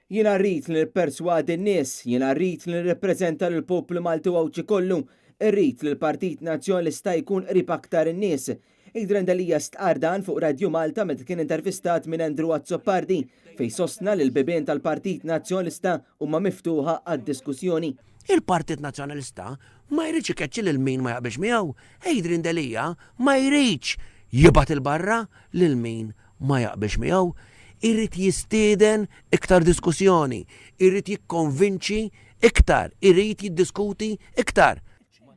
Jiena rrid li nipperswadi n-nies, jiena rrid li nirrappreżenta lill-poplu Malti u Għawdxi kollu, irrid li l-Partit Nazzjonalista jkun qrib aktar in-nies. Adrian Delia stqarr dan fuq Radju Malta meta kien intervistat minn Andrew Azzopardi fejn sostna li l-bibien tal-Partit Nazzjonalista huma miftuħa għad-diskussjoni. Il-Partit Nazzjonalista ma jridx ikeċċi lil min ma jaqbilx miegħu. Adrian Delia ma jridx jibgħat 'il barra lil min ma jaqbilx miegħu. Irid jistieden iktar diskussjoni, irid jikkonvinċi iktar, irid jiddiskuti iktar.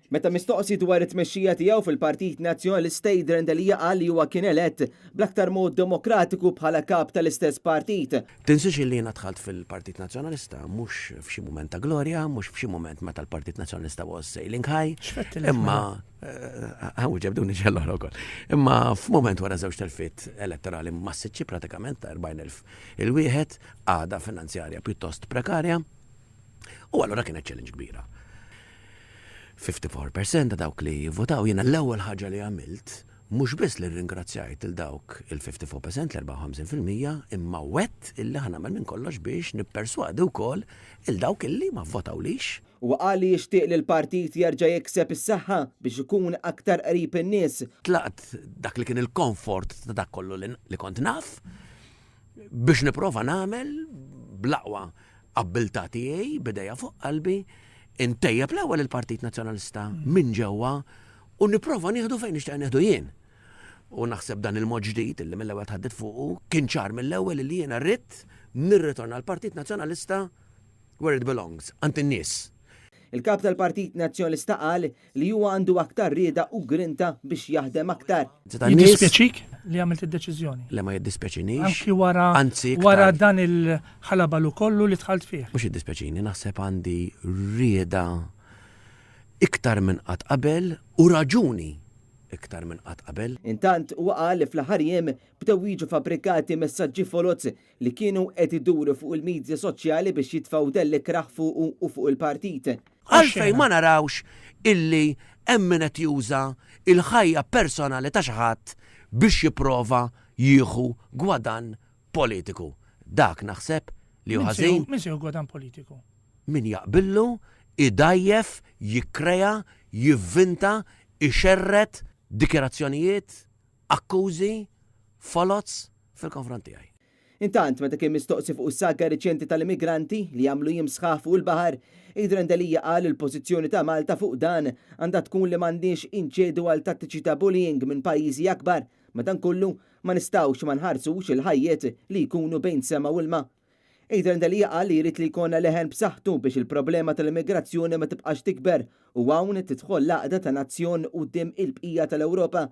Meta mistoqsi dwar it-tmexxija tiegħu fil-Partit Nazzjonalista Adrian Delia qal li huwa kien elett bl-aktar mod demokratiku bħala kap tal-istess partit. Tinsiex illi jiena dħalt fil-Partit Nazzjonalista mhux f'xi mument ta' glorja, mhux f'xi mument meta l-Partit Nazzjonalista was sailing high, imma hawn ġebduni ġell oħra wkoll. Imma f'mument wara żewġ telfiet elettorali massiċċi pratikament ta' 40,000 il-wieħed, qagħda finanzjarja pjuttost prekarja. U allura kienet challenge kbira. 54% ta' dawk li votaw jiena l-ewwel ħaġa li għamilt mhux biss li rringrazzjajt il dawk il-54% l-54% imma wet illi ħa nagħmel minn kollox biex nipperswadi wkoll il dawk illi ma vvotawlix. Huwa qal li jixtieq li l-partit jerġa' jikseb is-saħħa biex ikun aktar qrib in-nies. Tlaqt dak li kien il-komfort ta' dak kollu li kont naf biex nipprova nagħmel bl-aqwa abbiltà tiegħi b'idejja fuq qalbi intejjeb l-ewwel il-Partit Nazzjonalista minn ġewwa u nipprova nieħdu fejn nixtieq nieħdu jien. U naħseb dan il-mod ġdid illi mill-ewwel tħaddit fuqu kien ċar mill-ewwel illi jiena rrid nirritorna l-Partit Nazzjonalista where it belongs, għand in-nies. Il-Kap tal-Partit Nazzjonalista qal li huwa għandu aktar rieda u grinta biex jaħdem aktar. Jiddispjaċik li għamilt id-deċiżjoni? Le ma jiddispjaċinix. Anki wara wara dan il-ħalabalu kollu li dħalt fih. Mhux jiddispjaċini, naħseb għandi rieda iktar minn qatt qabel u raġuni iktar minn qatt qabel. Intant huwa qal li fl-aħħar jiem bdew jiġu fabbrikati messaġġi foloz li kienu qed iduru fuq il-midja soċjali biex jitfgħu dell ikrah fuqu u fuq il-partit. Għalfejn ma narawx illi hemm min qed juża l-ħajja personali ta' xi ħadd biex jipprova jieħu gwadann politiku? Dak naħseb li hu ħażin. Min se jieħu gwadann politiku? Min jaqbillu, idgħajjef, jikkrea, jivvinta, ixerred dikjarazzjonijiet, akkużi foloz fil-konfront tiegħi. Intant, meta kien mistoqsi fuq is-saga riċenti tal-immigranti li għamlu jiem sħaħ fuq il-baħar, Adrian Delia qal li l-pożizzjoni ta' Malta fuq dan għandha tkun li m'għandniex inċedu għal tattiċi ta' bullying minn pajjiżi akbar, madankollu ma nistgħux ma nħarsux il-ħajjiet li jkunu bejn sema u ilma. Adrian Delia qal li jrid li jkollna leħen b'saħħtu biex il-problema tal-immigrazzjoni ma tibqax tikber u hawn tidħol l-għaqda ta' nazzjon quddiem il-bqija tal-Ewropa.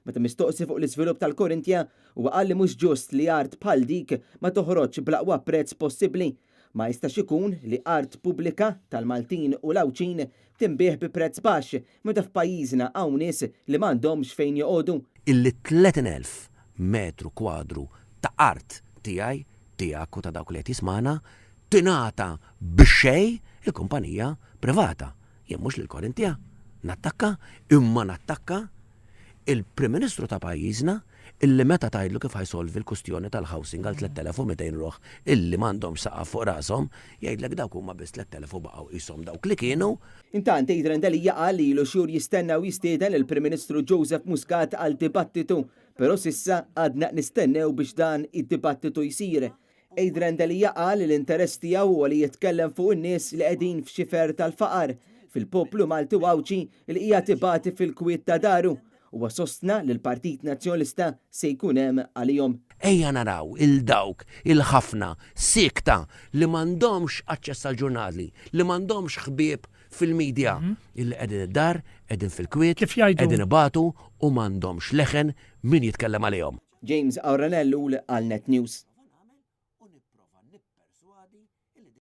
Meta mistoqsi fuq l-iżvilupp tal-Korinthia, huwa qal li mhux ġust li art bħal dik ma toħroġx bl-aqwa prezz possibbli. Ma jistax ikun li art pubblika tal-Maltin u l-Għawdxin tinbiegħ bi prezz baxx meta f'pajjiżna hawn nies li m'għandhomx fejn joqogħdu. Illi 30,000 metru kwadru ta' art tiegħi, tiegħek u ta' dawk li qed jismagħna tingħata bix-xejn il-kumpanija privata. Jien mhux lil Korintia nattakka, imma nattakka il-Prim Ministru ta' pajjiżna illi meta tgħidlu kif ħa jsolvi l-kustjoni tal-housing għal 3200 ruħ illi m'għandhomx saqaf fuq rashom, jgħidlek dawk huma biss 3000 u baqgħu qishom dawk li kienu. Intant, Adrian Delia qal li ilu xhur jistenna u jistieden lill-Prim Ministru Joseph Muscat għal dibattitu Però s'issa għadna nistennew biex dan id-dibattitu jsir. Adrian Delia qal li l-interess tiegħu huwa li jitkellem fuq in-nies li qegħdin f'xifer tal-faqar, fil-poplu Malti u Għawdxi li qiegħed ibati fil-kwiet ta' daru. Huwa sostna li l-Partit Nazzjonalista se jkun hemm għalihom. Ejja naraw 'il dawk il-ħafna siekta li m'għandhomx aċċess għall-ġurnali, li m'għandhomx ħbieb fil-media illi qegħdin id-dar, qegħdin fil-kwiet, qegħdin ibatu u m'għandhomx leħen min jitkellem għalihom. James Auranellul għal Net News.